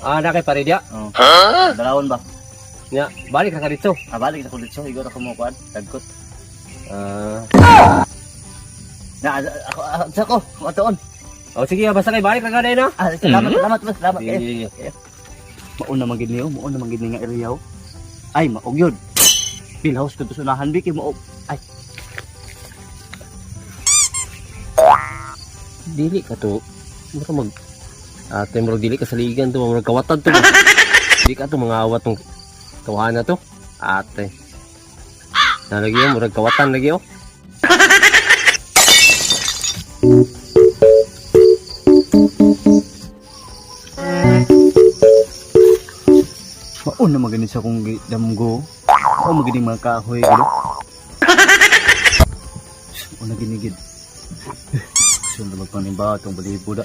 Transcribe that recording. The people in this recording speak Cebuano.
Ah, na kay pare dia. Oh. Dalawon ba? Nya, balik ka dito. Ah, balik sa dito, igor ako mo kuan, dagkot. Ah. Na ako ako sa ko, atoon. Oh, sige, basta kay balik ka na. Ah, salamat, salamat, boss, salamat. Sige, Eh. sige. Mauna man gid niyo, mauna man gid ni nga area. Oh. Ay, maog yun. Bilhouse ko to sunahan bi kay maog. Ay, Dili ka to. Mura mag ate, murag dili ka saligan to, murag kawatan to. Dili ka to mga awat tong tawahan na to. Ate. Nalagi oh, murag kawatan lagi oh. Mauna man gid sa akong damgo. Mao man gid mga kahoy gid. Una ginigid. Gusto na magpanimba itong balibo da.